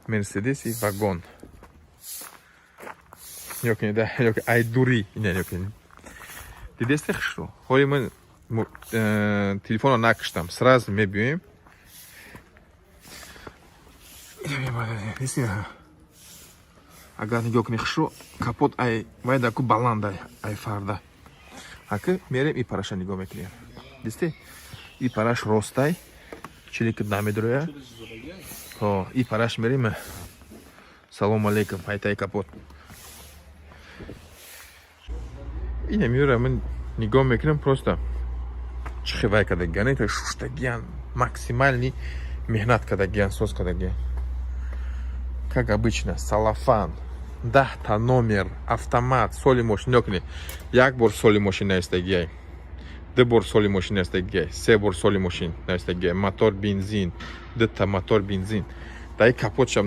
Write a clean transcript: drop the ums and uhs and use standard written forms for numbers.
Мерседес и вагон. Ёки да, ёки ай дури ина ёки. Дидесте хушрӯ. Ҳоли ман телефонро накиштам. Сразу мебиёем. Агар нигоҳ кунӣ хушрӯ, капот ай вай даку баланд ай фарда. Аки мерем, и параша нигоҳ мекунем. Дисте? И параш ростай. Чиле ки намедроя. Ҳо, и параш мерем. Салом алейкум, айтай капот. Ина миёра ман нигоҳ мекунам, просто чӣ хел вай кардагиан, это шуштагиан, максимальный меҳнат кардагиан, соз кардагиан. Как обычно, салафан, 10-та номер, автомат, соли мошин нигоҳ кунед. Як бор соли мошин навистагиай, ду бор соли мошин навистагиай, се бор соли мошин навистагиай, мотор бензин, дута мотор бензин. Дар капотшам